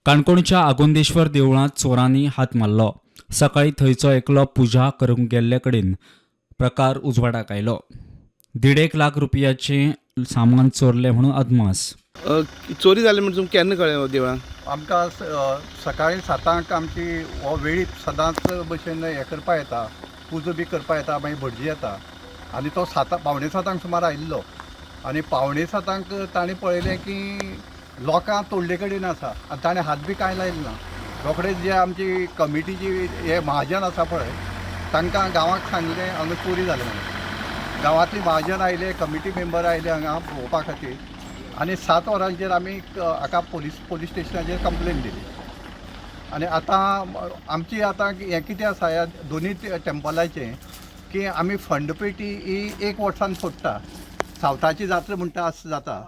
काणकोणच्या आगोंदेश्वर देवळांत चोरांनी हात मारलो. सकाळी थंयचो एकलो पुजा करूंक गेल्ले कडेन प्रकार उजवाडाक आयलो. 1.5 लाख रुपयाचें सामान चोरलें म्हणून अदमास. चोरी जाली म्हण तुमकां केन्ना कळ्ळें देवळान? आमकां सकाळी 7 जांक आमची हो वेळीप सदांच भशेन हें करपा येता, पुजा बी करपा येता, मागीर भटजी येता आनी तो 6:45 सुमार आयिल्लो आनी 6:45 ताणें पळयलें की लोकां तोडले कडेन आसा आनी ताणें हात बी कांय लायलो ना. रोखडेच जे आमची कमिटीची हे महाजन आसा पळय, तांकां गांवाक सांगलें हांगा चोरी जाली म्हणून. गांवांतली महाजन आयले, कमिटी मेंबर आयले हांगा पळोवपा खातीर आनी 7 वरांचेर आमी हाका पोलीस पोलीस स्टेशनाचेर कंप्लेन दिली. आनी आतां आमची आतां हें कितें आसा ह्या दोनूय टेम्पलाचें की आमी फंड पेटी ही एक वर्सान फोडटा. सावथाची जात्रा म्हणटा आस जाता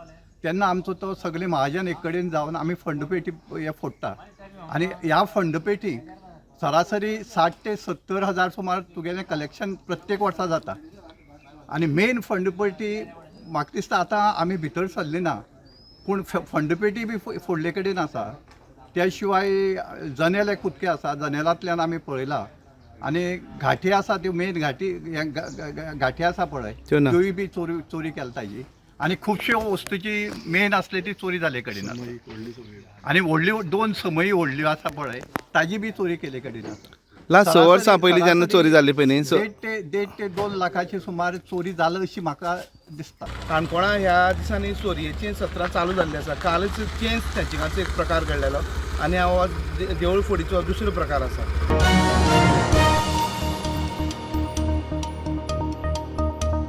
तेन्ना आमचो तो सगळे महाजन एक कडेन जावन आमी फंड पेटी हे फोडटा आनी ह्या फंड पेटीक सरासरी 60 ते 70 हजार सुमार तुगेलें कलेक्शन प्रत्येक वर्सा जाता. आनी मेन फंड पेटी म्हाका दिसता आतां आमी भितर सरले ना, पूण फंड पेटी बी फोडले कडेन आसा. त्या शिवाय जनेल एक कुदकें आसा, जनेलांतल्यान आमी पळयलां आनी घांटी आसा, त्यो मेन घांटी हे घांटी आसा पळय, त्यो ना. त्योय बी चोरी चोरी केला ताजी आनी खुबश्यो वस्तूची मेन आसली ती चोरी जाले कडेन आसा. आनी व्हडल्यो दोन समयी व्हडल्यो आसा पळय, ताजी बी चोरी केले कडेन आसा. लास्ट 6 वर्सां पयलीं जेन्ना चोरी जाल्ली पळय न्ही, 1.5 ते 2 लाखाची सुमार चोरी जाला अशी म्हाका दिसता. काणकोणा ह्या दिसांनी चोरयेचीं सत्रां चालू जाल्लीं आसा. कालच चेन स्नॅचिंगाचो एक प्रकार घडलेलो आनी हो देवूळ फोडीचो दुसरो प्रकार आसा.